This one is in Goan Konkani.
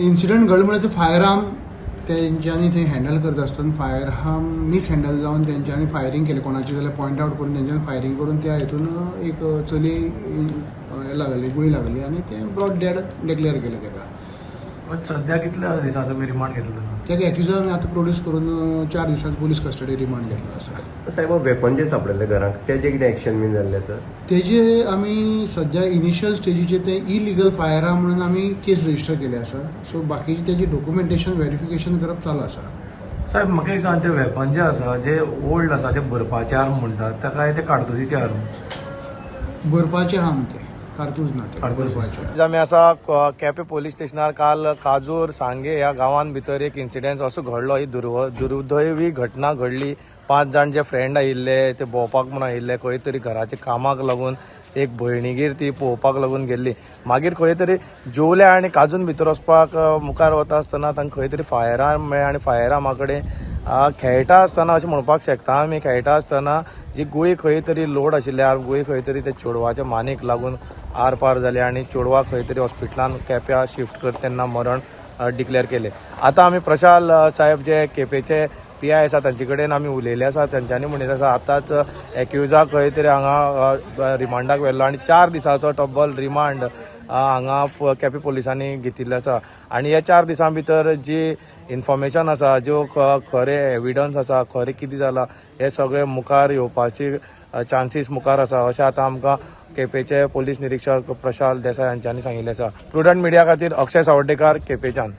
इन्सिडंट घडलो म्हळ्यार ते फायर आर्म तेंच्यांनी थंय हँडल करता आसतना फायर आर्म मिस हँडल जावन तेंच्यांनी फायरींग केलें कोणाचें जाल्यार पॉयंट आवट करून तेंच्यांनी फायरींग करून त्या हितून एक चली लागली, गुळी लागली आनी तें ब्रॉट डेड डिक्लेअर केलें तेका. सध्या कितल्या दिसां तुमी रिमांड घेतलो? तेका एक्युजाक आमी आतां प्रोड्यूस करून 4 दिसांच पुलीस कस्टडी रिमांड घेतलो आसा. साहेब, वेपन जे सापडले घराक, तेजे कितें एक्शन बीन जाल्लें आसा? तेजे आमी सद्या इनिशियल स्टेजीचेर ते इलिगल फायर आर्म म्हणून आमी केस रजिस्टर केले आसा. सो बाकीचे तेजे डॉक्युमेंटेशन व्हेरिफिकेशन करप चालू आसा. साहेब, म्हाका एक सांग, ते वेपन जे आसा, जे ओल्ड आसा, जे भरपाचे आर्म म्हणटात ताका, ते काडतुशीचे आर्म? भरपाचे आर्म ते, कारतूज ना ते. कारतूस. भरपाचे. आमी आसा केपें पोलीस स्टेशनार. काल काजूर सांगे ह्या गांवान भितर एक इन्सिडेंट असो घडलो. ही दुर्दैवी घटना घडली. पांच जाण जे फ्रेंड आयिल्ले, ते भोंवपाक म्हूण आयिल्ले. खंय तरी घराच्या कामाक लागून एक भयणीगेर ती पळोवपाक लागून गेल्ली. मागीर खंय तरी जेवले आनी काजून भितर वचपाक मुखार वता आसतना तांकां खंय तरी फायर आर्म मेळ्ळें आनी फायर आर्मा कडेन खेळटा आसतना, अशें म्हणपाक शकता आमी, खेळटा आसतना जी गुळी खंय तरी लोड आशिल्ली, गुळी खंय तरी त्या चेडवाच्या मानेक लागून आर पार जाली आनी चेडवाक खंय तरी हॉस्पिटलान केप्यां शिफ्ट करता तेन्ना मरण डिक्लेअर केलें. आतां आमी प्रशाल साहेब, जे केपेचे पीआय आसा, तांचे कडेन आमी उलयले आसा. तेंच्यांनी म्हणिल्लें आसा, आतांच एक्युजाक खंय तरी हांगा रिमांडाक व्हेल्लो आनी 4 दिसाचो तब्बल रिमांड हांगा केपें पोलिसांनी घेतिल्लो आसा आनी ह्या 4 दिसां भितर जी इन्फॉर्मेशन आसा, ज्यो खरे एविडन्स आसा, खरें कितें जालां हें सगळें मुखार येवपाची चान्सीस मुखार आसा, अशें आतां आमकां केपेचे पोलीस निरीक्षक प्रशाल देसाय हांच्यांनी सांगिल्लें आसा. प्रुडंट मिडिया खातीर अक्षय सावर्डेकार, केपेच्यान.